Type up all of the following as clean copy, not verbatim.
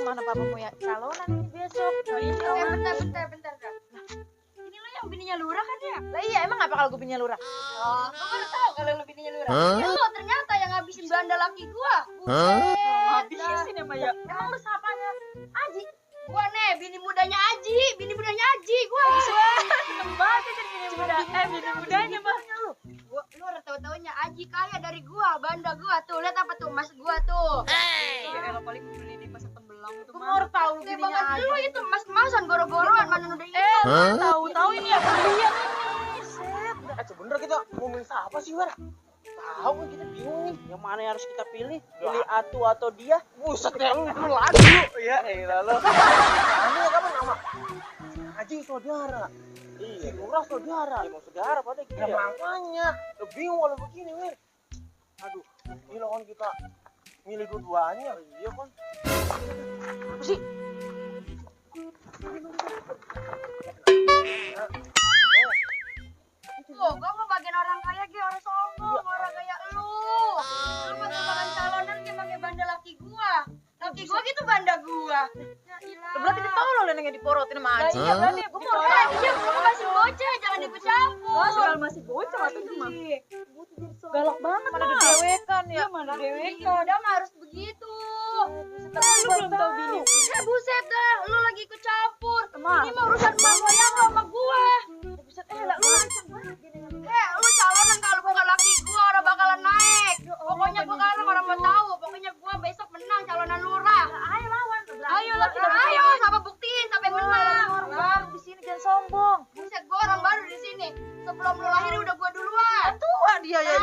mana papamu ya calonan ini besok. Bentar. Ini lo yang bininya lurah kan ya? Lah iya, emang apa kalau gue bininya lurah? Oh, gue baru tahu kalau lo bininya lurah. Ya lo ternyata yang ngabisin banda laki gua. Habisin emang ya. Emang lu siapanya? Aji. Gua nih, bini mudanya Aji gua. Seneng banget ya jadi bini muda. Bini mudanya mah. Lu udah tahu-taunya Aji kaya dari gua, banda gua tuh. Lihat apa tuh, mas gua tuh. Ya elah paling beli di pasar Tembelang itu Gue mah. mau tahu lu Kayak bininya banget aja. lu itu emas-emasan goro-goroan mana udah itu. Tahu-tahu ini ya kalian ini. Set. Sebenernya kita ngomongin apa sih, War? Tahu kan kita bingung nih. Yang mana yang harus kita pilih? Pilih Atu atau dia? Buset ya, lu lagi lu. Ya elah lo. Namanya kapan nama? Haji saudara. Iya, Lurah saudara. Emang saudara pada gitu ya. Makanya, udah bingung kalau begini, Wir. Aduh, gila kan kita milih dua-duanya. Iya kan. Apa sih? Tuh, gua mau bagian orang kaya ge, orang sombong, orang kayak lu. Lu pas bakalan calonan kayak pakai banda laki gua. Laki gua gitu banda gua. Ya ilah. Berarti dia tahu loh yang diporotin sama Aji. Iya berarti gue mau tahu. Iya, gua masih bocah, jangan ikut campur. Oh, soal masih bocah atau gimana? Galak banget Mana ada dewekan ya? Mana Iya, udah mah harus begitu. lu belum tahu bini. Buset dah, lu lagi ikut campur. Emang? Ini mah urusan emak goyang lo sama gua. Buset, lah lu langsung banget gini. Lu calonan kalau bukan laki gua udah bakalan naik. Pokoknya gua sekarang orang mau tahu. Pokoknya gua besok menang calonan lurah. Ayo lawan. Ayo lah kita ayo sampai buktiin sampai menang. Orang baru di sini jangan sombong. Buset, gua orang baru di sini. Sebelum lu lahir udah gua duluan. Tua dia ya.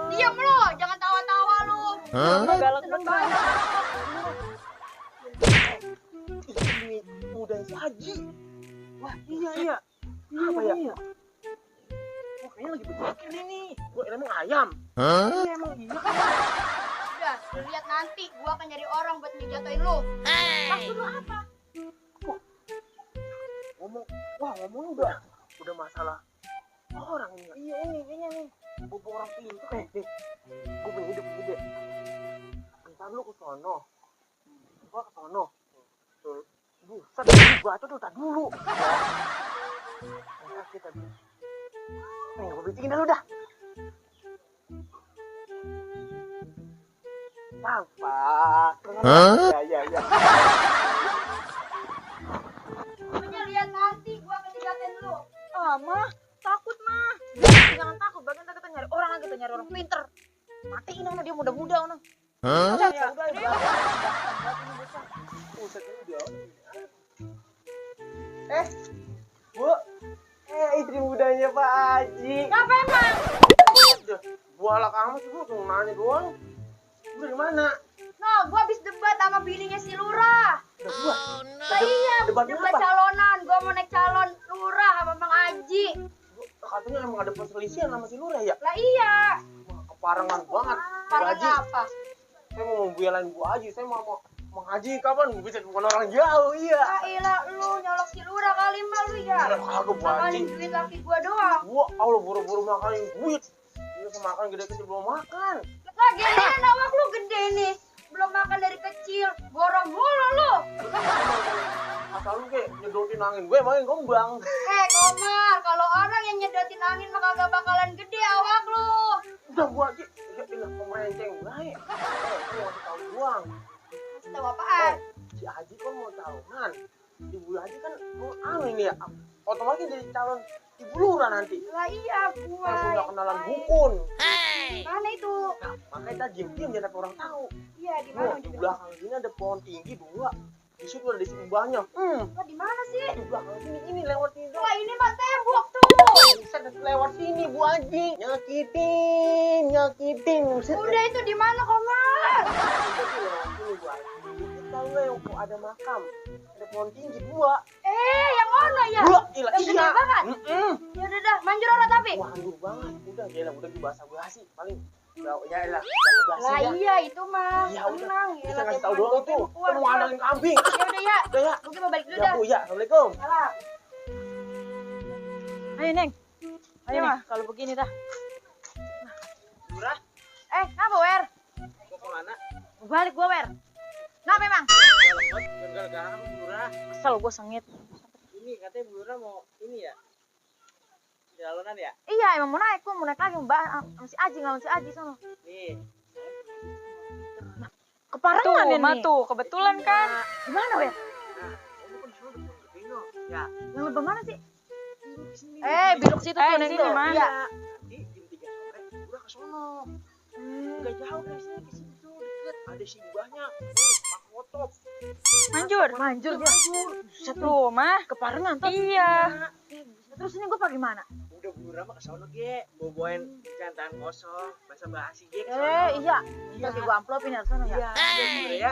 Diam lu, jangan tawa-tawa lu. Galak Seneng banget. banget. Ini udah si Haji. Wah, iya. Apa ya? Wah, kayaknya lagi berjokin ini. Gua emang ayam. Iya, emang iya. Udah, lu lihat nanti gua akan jadi orang buat ngejatuhin lu. Maksud lu apa? Ngomong udah masalah orang ini. Iya ini. Bobo orang pintu nih. Gua pengen hidup gede. Entar lu ke sono. Gua ke sono. Tuh. Buset, gua tuh tak dulu. Ya, kita nih, gua bikin dulu dah. Tampak. Ya. Pokoknya lihat nanti gua akan ngejatuhin lu. Mah, takut mah. Jangan takut, bagian kita nyari orang lagi, kita nyari orang pinter. Matiin ono dia muda-muda ono. Ya udah. Buset, ini dia. Bu. Istri mudanya Pak Haji. Apa emang? Udah, bualak amat sih, gua cuma nanya doang. Lu dari mana? No, gua habis debat sama bininya si Lurah. Udah gua. Lah iya, Debat debat apa? calonan. Gua mau naik calon Lurah sama Bang Aji. Katanya emang ada perselisihan sama si Lurah ya? Lah iya. Wah, keparangan banget. Bu Parah Haji, apa? saya mau membelain Bu Haji. Saya mau Haji kapan? Bisa bukan orang jauh, iya. Lah ilah lu nyolok si Lurah kali mah lu ya. Udah kagak Bu Haji. Makalin duit laki gua doang. Gua Allah buru-buru makanin duit. Ini makan gede kecil belum makan. Lah gini nawak lu gede nih. Belum makan dari kecil. Borong mulu lu. Asal lu kayak nyedotin angin gue emangnya gombang. Komar, kalau orang yang nyedotin angin mah kagak bakalan gede awak lu. Udah Bu Haji, udah pindah pemerenceng baik. Lu mau tahu doang. Kasih tahu apaan? Si Haji kan mau calonan. Ibu Haji kan mau ini ya. Otomatis jadi calon ibu lurah nanti. Lah iya gua. Langsung udah kenalan dukun. Mana itu? Nah, makanya kita diam-diam jangan sampai orang tahu. Iya di Wah, mana? di belakang sini ada pohon tinggi 2. Di situ ada isi banyak. Lah di mana sih? Di belakang sini ini lewat sini doang. Wah ini mah tembok tuh. Bisa lewat sini Bu Haji. Nyakitin. Buset. Udah itu di mana Komar? Kita tuh lewat sini Bu Haji. Kita yang ada makam. Ada pohon tinggi 2. Yang mana ya? Gila, iya. Yang gede banget. Ya udah dah, manjur orang tapi. Waduh banget. Udah di bahasa basi paling. Ya elah, bahasa basi Lah ya. iya itu mah. Ya udah. Tenang ya. Kita ngasih tahu doang tuh. Kita mau ngadalin kambing. Ya udah ya. Udah ya. Mungkin mau balik dulu Ya dah. Bu, ya. Assalamualaikum. Salam. Ayo Neng. Ayo mah kalau begini dah. Lurah, Ngapa Wer? mau kemana? Balik gua Wer. Kenapa emang? Gara-gara apa Bu Lurah? Kesel gue sengit. Ini katanya Bu Lurah mau ini ya? Jalonan ya? Iya emang mau naik lagi mbak sama si Aji ngelawan si Aji sono. Nih. Keparengan ya nih. Tuh, kebetulan kan. Gimana ya? Nah, kamu kan disuruh ke Pino. Ya. Yang lebih mana sih? Sini. Belok situ tuh Neng sini, tuh. Mas. Iya. Nanti jam 3 sore Bu Lurah ke sono. Enggak jauh dari sini ke situ tuh deket. Ada si mbahnya. Pak Motop. Manjur. Manjur dia. Buset lu, mah. Keparengan tuh. Iya. Terus ini gue pakai mana? Udah Bu Lurah mah ke sono ge. Bawain jantan kosong, basa-basi ge ke sono. Iya. Iya. Lagi gue amplopin ya sono ya. Iya, Bu Lurah ya.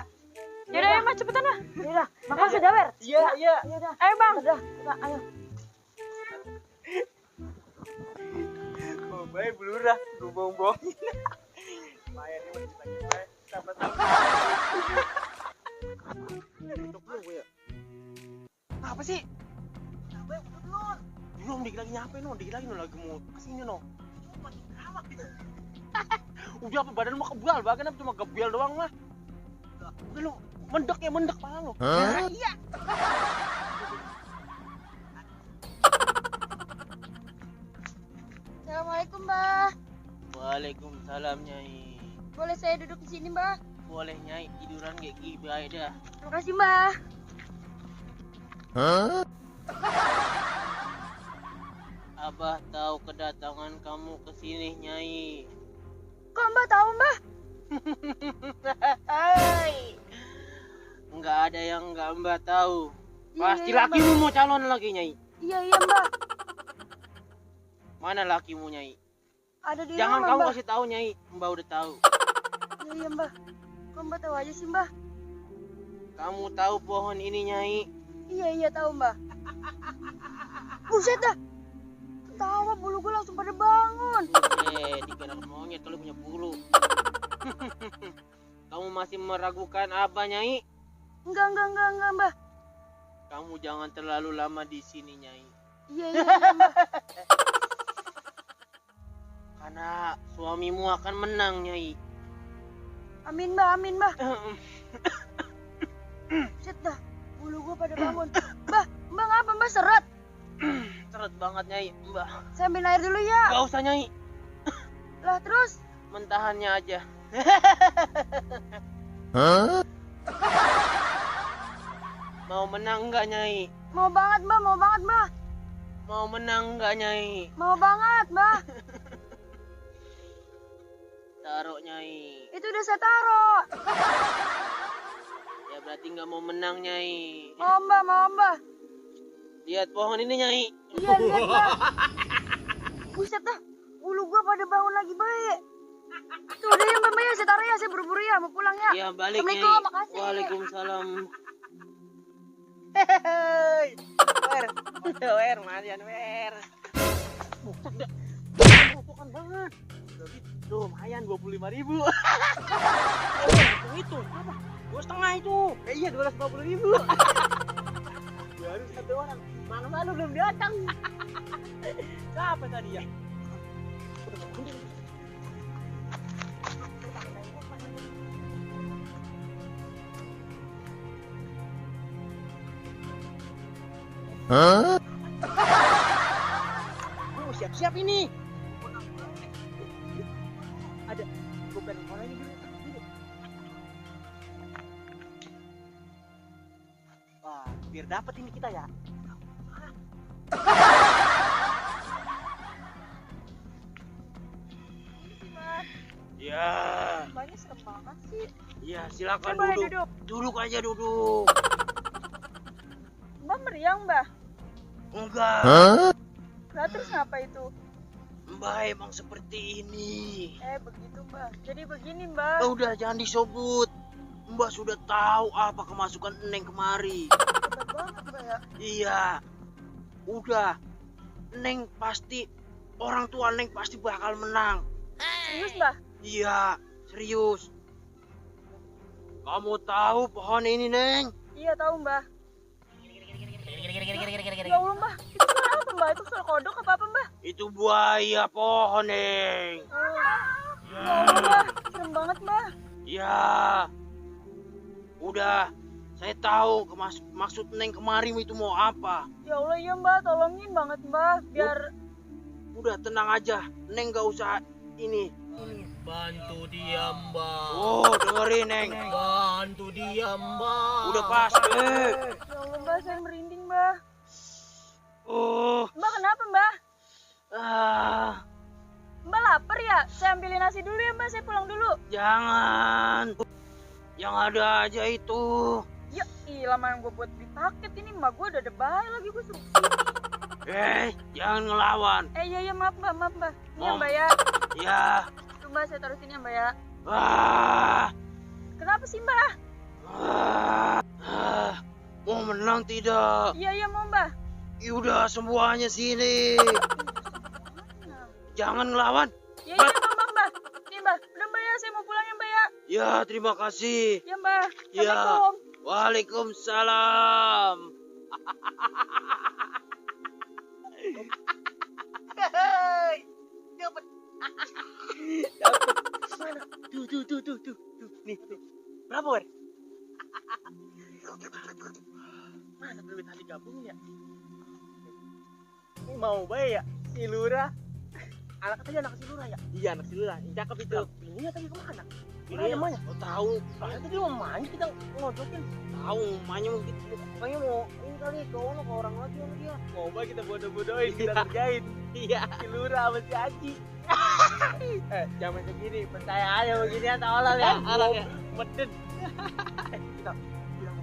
Yaudah ya, Mas, cepetan lah. Yaudah, makasih dah Wer. Iya, iya. Yaudah. Ayo, Bang. Udah, ayo. Oh, baik Bu Lurah, gue bohong-bohongin. Lumayan nih masih pagi gue. Dapat tutup dulu gue ya. Apa sih? Apa yang belum? Belum dikit lagi nyampe no, dikit lagi no lagi mau kesini no. Cuma drama gitu. Udah apa badan mau kebal, bahkan apa cuma gebial doang mah. Udah lu mendek ya mendek pala lu. Ya, iya. Assalamualaikum, Mbah. Waalaikumsalam Nyai. Boleh saya duduk di sini, Mbah? Boleh Nyai tiduran kayak gibay dah. Terima kasih, Mbah. Abah tahu kedatangan kamu ke sini Nyai. Kok Mbah tahu, Mbah? Hai. Enggak ada yang enggak Mbak tahu. Iya, Pasti iya, lakimu mau calon lagi Nyai. Iya, Mbah. Mana lakimu Nyai? Ada di Jangan rumah, kamu Mbah. kasih tahu Nyai. Mbak udah tahu. Iya, Mbah. Kok Mbah tahu aja sih, Mbah? Kamu tahu pohon ini Nyai? Iya, tahu, Mbah. Buset dah. Ketawa bulu gue langsung pada bangun. Dikira monyet kalau punya bulu. Kamu masih meragukan apa Nyai? Enggak, Mbah. Kamu jangan terlalu lama di sini Nyai. Iya, Mbah. Karena suamimu akan menang Nyai. Amin, Mbah. Buset dah. Bulu gue pada bangun. Mbah ngapa, Mbah? Seret. Seret banget Nyai. Mbak, Saya ambil air dulu ya. gak usah Nyai. Lah, terus? Mentahannya aja. Mau menang enggak Nyai? Mau banget, Mbah. Mau menang enggak Nyai? Mau banget, Mbah. Taruh Nyai. Itu udah saya taruh. Ya berarti nggak mau menang Nyai. Mau, Mbah. Lihat pohon ini Nyai. Iya, lihat, Mbah. Buset dah. Bulu gua pada bangun lagi baik. Tuh udah ya, Mbak ya. Saya taruh ya. Saya buru-buru ya. Mau pulang ya. Ya balik Nyai. Assalamualaikum, makasih. Waalaikumsalam. Hei, wer, Marian wer. Bukan dah. Bukan banget. Tuh, lumayan 25.000. Itu apa? 2,5 itu. Iya 250.000. Baru satu orang. Mana belum datang. Siapa tadi ya? Siap-siap ini. Ada bukan orang ini dulu. Wah, biar dapat ini kita ya. Ya. Mbaknya serem banget sih. Ya, silakan Boleh duduk. duduk. Duduk aja duduk. Mbak meriang, Mbak. Enggak. Lah terus ngapa itu? Mbak emang seperti ini. Begitu, Mbak. Jadi begini, Mbak. Udah jangan disebut. Mbak sudah tahu apa kemasukan Neng kemari. Hebat banget, Mbak ya. Iya. Udah. Neng pasti, orang tua Neng pasti bakal menang. Serius, Mbak? Iya, serius. Kamu tahu pohon ini, Neng? Iya, tahu, Mbak. Ya Allah, Mbak. Itu suara apa, Mbak? Itu suara kodok apa, Mbak? Itu buaya pohon, Neng. Ya Allah, Mbak. Serem banget, Mbak. Ya. Udah, Saya tahu maksud Neng kemarin itu mau apa. Ya Allah ya Mbah, tolongin banget Mbah. Biar Udah tenang aja, Neng gak usah ini. Bantu dia Mbak. Oh, dengerin Neng. Bantu dia Mbak. Udah pasti. ya Allah Mbah, saya merinding Mbah. Oh, Mbah kenapa Mbah? ah, Mbah lapar ya? Saya ambilin nasi dulu ya Mbah, saya pulang dulu. jangan. Yang ada aja itu. Ya ilah, mana gue buat beli paket ini Mbak, gue udah ada bahaya lagi gue suruh. Jangan ngelawan. Iya maaf Mbah, maaf Mbah. Ini ya Oh. Mbah ya. Ya. Tuh Mbah, saya taruh sini ya Mbah ya. Ah, Kenapa sih Mbah? mau menang tidak? Iya mau Mbah. Udah semuanya sini. Jangan ngelawan. Iya Mbah. Nih Mbah, udah Mbah ya, saya mau pulang ya Mbah ya. Ya, terima kasih. Ya Mbah. Ya. Assalamualaikum. Waalaikumsalam. Dapat. Tuh. Nih. Berapa, Wer? Mana duit tadi gabung ya? Ini mau bae ya? Si Lurah. Anak tadi anak si Lurah ya? Iya, anak si Lurah. Yang cakep itu. Ini tadi kemana? Ini namanya? Oh, tahu. Tadi mau main kita ngojokin. Tahu, mainnya mau gitu. Kayaknya mau ini kali ke orang lagi sama dia. Mau bae kita bodoh-bodohin, kita kerjain. Iya. Si Lurah sama si Aji. Jangan segini, percaya aja beginian tolol ya. Arang ya. Meden. Kita bilang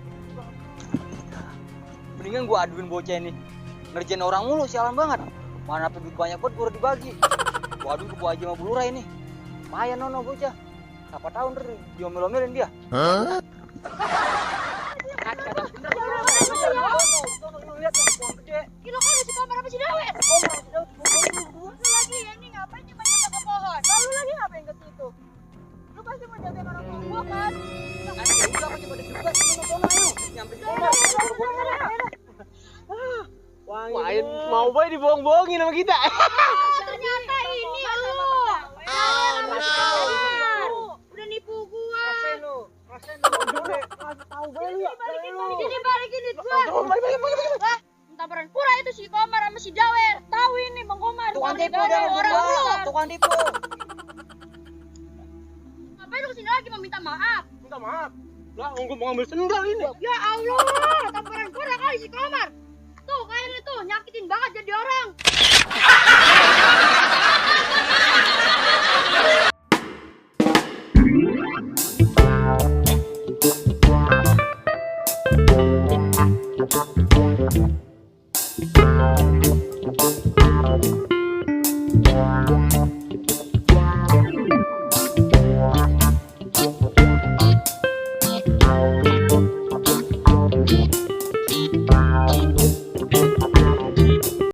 Mendingan gua aduin bocah ini. Ngerjain orang mulu, sialan banget. Mana duit banyak banget gua udah dibagi. Gua aduin ke Bu Haji sama Bu Lurah ini. Lumayan nono bocah. Siapa tahu ntar diomel-omelin dia. Kilo kan si kamar apa si Dawet? Lu lagi ya ini ngapain nyembah-nyembah ke pohon? Lalu lagi ngapain ke situ? Lu pasti mau jagain orang tua gua kan? Main mau bae dibohong-bohongin sama kita. Ternyata ini lu. Udah nipu gua. Balikin duit gua. Entah pura itu si Komar sama si Dawer. Tahu ini Bang Komar. Tukang Bang tipu Dawer, dah, orang berdua. mulu. Tukang tipu. Ngapain lu kesini lagi mau minta maaf? Minta maaf. Lah, gua mau ngambil sendal ini. Ya Allah, tamparan pura kali si Komar. Tuh kayak lu tuh nyakitin banget jadi orang.